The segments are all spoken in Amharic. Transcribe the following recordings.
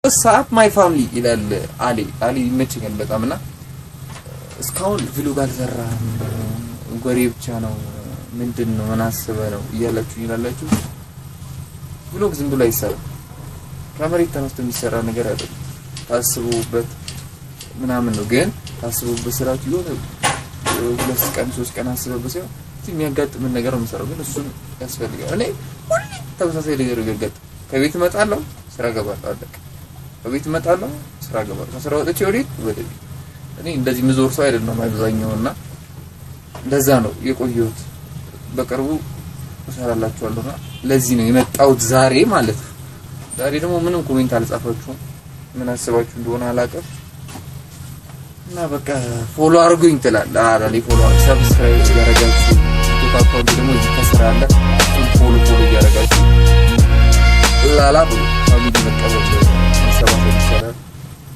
What's up, my family ይላል አሊ። አሊ ይመቸኛል በጣም። እና እስካሁን vlog አልሰራህም፣ ወሬ ብቻ ነው፣ ምንድን ነው፣ ምን አስበህ ነው እያላችሁ ይላላችሁ። Vlog ዝም ብሎ አይሰራም። ከመሬት ተነስቶ የሚሰራ ነገር አይደለም። ታስቡበት ምናምን ነው። ግን ታስቡበት ስራችሁ የሆነ 2 ቀን 3 ቀን አስበበት ሲሆን የሚያጋጥምን ነገር ነው የምሰራው። ግን እሱን ያስፈልጋል። እኔ ሁሌ ተመሳሳይ ነገር ያጋጥም። ከቤት እመጣለሁ፣ ስራ እገባለሁ፣ አለቀ። ከቤት እመጣለሁ፣ ስራ እገባለሁ። ከስራ ወጥቼ ወዴት? ወደ ቤት። እኔ እንደዚህ ምዞር ሰው አይደለም አብዛኛው እና ለዛ ነው የቆየሁት። በቅርቡ እሰራላችኋለሁና ለዚህ ነው የመጣሁት ዛሬ ማለት ነው። ዛሬ ደግሞ ምንም comment አልጻፋችሁም። ምን አስባችሁ እንደሆነ አላውቅም። እና በቃ follow አድርጉኝ ትላለህ። ኧረ follow አድርጉ፣ subscribe እያደረጋችሁ፣ ቲክቶክ account ደግሞ እዚህ ከስር አለ። እሱን follow follow እያደረጋችሁ ላላ ብሎ family መቀበል መሰባሰብ ይቻላል።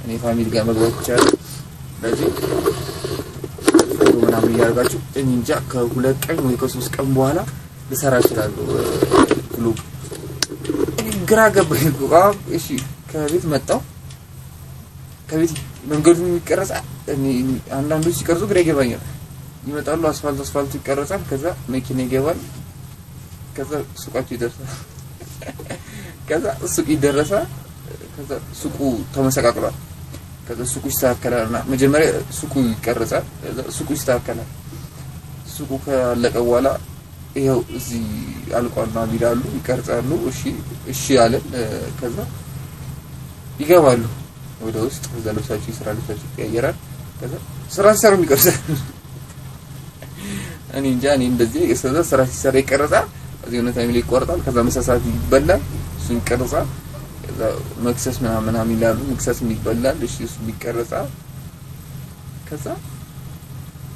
እኔ family ጋር መግባት ይቻላል። ስለዚህ follow ምናምን እያደረጋችሁ እኔ እንጃ ከ2 ቀን ወይ ከ3 ቀን በኋላ ልሰራ እችላለሁ vlog። ግራ ገባኝ እኮ። እሺ ከቤት መጣሁ። ከቤት መንገዱን የሚቀረጽ አንዳንዶች ሲቀርጹ ግራ ይገባኛል። ይመጣሉ፣ አስፋልት አስፋልቱ ይቀረጻል። ከዛ መኪና ይገባል። ከዛ ሱቃቸው ይደርሳል። ከዛ ሱቅ ይደረሳል። ከዛ ሱቁ ተመሰቃቅሏል። ከዛ ሱቁ ይስተካከላል እና መጀመሪያ ሱቁ ይቀረጻል። ከዛ ሱቁ ይስተካከላል። ሱቁ ካለቀ በኋላ ይኸው እዚህ አልቋል ምናምን ይላሉ፣ ይቀርጻሉ። እሺ እሺ አለን። ከዛ ይገባሉ ወደ ውስጥ። ከዛ ልብሳቸው የስራ ልብሳቸው ይቀያየራል። ከዛ ስራ ሲሰሩ ይቀርጻል። እኔ እንጃ፣ እኔ እንደዚህ ከዛ ስራ ሲሰራ ይቀረጻል። ከዚህ የሆነ time ላይ ይቆረጣል። ከዛ ምሳ ሰዓት ይበላል፣ እሱን ይቀርጻል። ከዛ መክሰስ ምናምን ምናምን ይላሉ፣ መክሰስም ይበላል። እሺ እሱ ይቀረጻል። ከዛ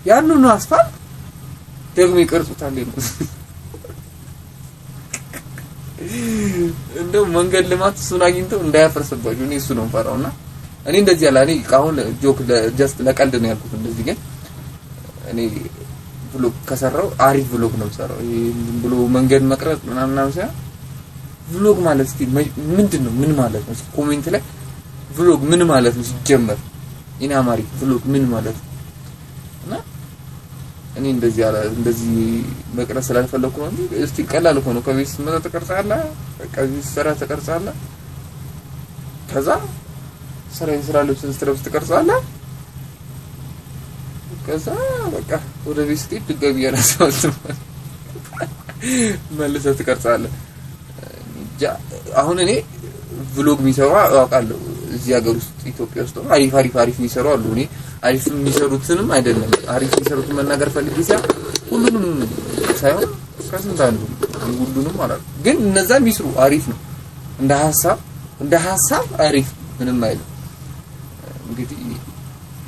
ያንኑ አስፋልት ደግሞ ይቀርጹታል ነው። እንደው መንገድ ልማት እሱን አግኝተው እንዳያፈርስባችሁ እኔ እሱ ነው የምፈራው። እና እኔ እንደዚህ ያለ እኔ አሁን joke just ለቀልድ ነው ያልኩት። እንደዚህ ግን እኔ vlog ከሰራው አሪፍ vlog ነው የምሰራው። ይሄ ዝም ብሎ መንገድ መቅረጽ ምናምን ምናምን ሳይሆን vlog ማለት እስቲ ምንድን ነው? ምን ማለት ነው? እስኪ comment ላይ vlog ምን ማለት ነው ሲጀመር in Amharic vlog ምን ማለት ነው? እና እኔ እንደዚህ ያለ እንደዚህ መቅረጽ ስላልፈለኩ ነው እንጂ እስቲ ቀላል እኮ ነው። ከቤት ስትመጣ ትቀርጻለህ፣ በቃ እዚህ ስትሰራ ትቀርጻለህ። ከዛ ስራ የስራ ልብስን ስትለብስ ትቀርጻለህ። ከዛ በቃ ወደ ቤት ስትሄድ ድጋሚ ያነሳው መልሰህ ትቀርጻለህ። አሁን እኔ vlog የሚሰሩ አውቃለሁ። እዚህ ሀገር ውስጥ ኢትዮጵያ ውስጥ አሪፍ አሪፍ አሪፍ የሚሰሩ አሉ። እኔ አሪፍ የሚሰሩትንም አይደለም አሪፍ የሚሰሩትን መናገር ፈልጌ ሳይሆን ሁሉንም ሳይሆን ከስንት አንዱ፣ ሁሉንም አላልኩም፣ ግን እነዛ የሚስሩ አሪፍ ነው። እንደ ሀሳብ እንደ ሀሳብ አሪፍ ምንም አይልም። እንግዲህ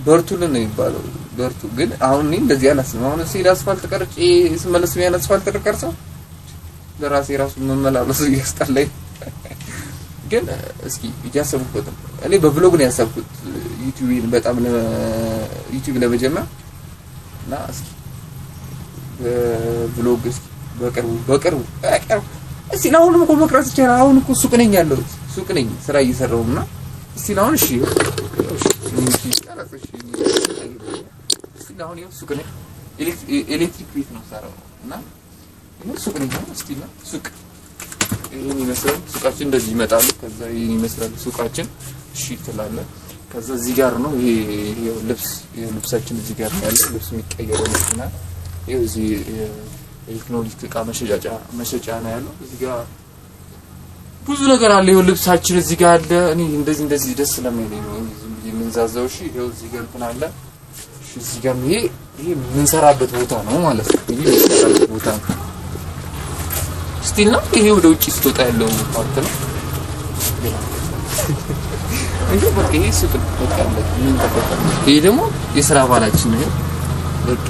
በርቱልን ነው የሚባለው። በርቱ። ግን አሁን እኔ እንደዚህ አላስብም። አሁን ሲሄድ አስፋልት ቀርጬ ስመለስ ያን አስፋልት ቀርጸው ለራሴ ራሱ መመላለሱ እያስጠላኝ፣ ግን እስኪ እያሰብኩበት ነው። እኔ በ vlog ነው ያሰብኩት ዩቲዩብን በጣም ዩቲዩብ ለመጀመር። እና እስኪ በ vlog እስኪ በቅርቡ በቅርቡ በቅርቡ እስቲ አሁንም እኮ መቅረጽ ይቻላል። አሁን እኮ ሱቅ ነኝ ያለሁት፣ ሱቅ ነኝ፣ ስራ እየሰራሁ እና እስቲ አሁን እሺ እሺ እስቲ አሁን ይኸው ሱቅ ነኝ፣ ኤሌክትሪክ ቤት ነው ሰራው እና ሱቅ ነኝ። እስቲ እና ሱቅ ይሄን ይመስላል። ሱቃችን እንደዚህ ይመጣሉ። ከዛ ይሄን ይመስላል ሱቃችን። እሺ ትላለህ። ከዛ እዚህ ጋር ነው ይሄ ልብስ ልብሳችን እዚህ ጋር ነው ያለው ልብስ የሚቀየረው መኪና። ይሄው እዚህ ኤሌክትሮኒክስ እቃ መሸጫ ነው ያለው። እዚህ ጋር ብዙ ነገር አለ። ይኸው ልብሳችን እዚህ ጋር አለ። እኔ እንደዚህ እንደዚህ ደስ ስለሚለኝ ነው ዝም ብዬ የምንዛዘው። እሺ ይኸው እዚህ ጋር እንትን አለ። እሺ እዚህ ጋር ይሄ የምንሰራበት ቦታ ነው ማለት ነው። ይሄ የምንሰራበት ቦታ ነው። Still ነው ይሄ ወደ ውጪ ስትወጣ ያለው part ነው። እንጂ በቃ ይሄ ሱቅ ነው። በቃ ምን ተፈጠረ? ይሄ ደግሞ የስራ ባላችን ነው። በቃ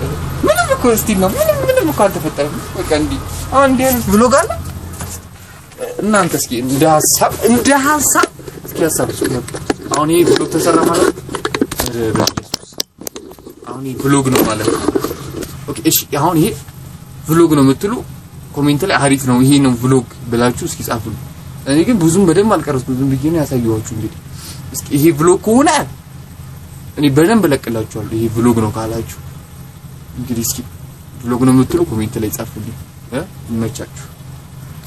ምንም እኮ still ነው። ምንም ምንም እኮ አልተፈጠረም። በቃ እንዲህ አሁን እንዲህ አይነት vlog አለ። እናንተ እስኪ እንደ ሀሳብ እንደ ሀሳብ እስኪ ሀሳብ ስጡ። በቃ አሁን ይሄ vlog ተሰራ ማለት አሁን ይሄ vlog ነው ማለት ነው። Okay እሺ፣ አሁን ይሄ vlog ነው የምትሉ comment ላይ አሪፍ ነው ይሄ ነው vlog ብላችሁ እስኪ ጻፉልኝ። እኔ ግን ብዙም በደንብ አልቀረጽኩም፣ ዝም ብዬ ነው ያሳየኋችሁ። እንግዲህ እስኪ ይሄ vlog ከሆነ እኔ በደንብ እለቅላችኋለሁ። ይሄ vlog ነው ካላችሁ እንግዲህ እስኪ vlog ነው የምትሉ comment ላይ ጻፉልኝ። ይመቻችሁ።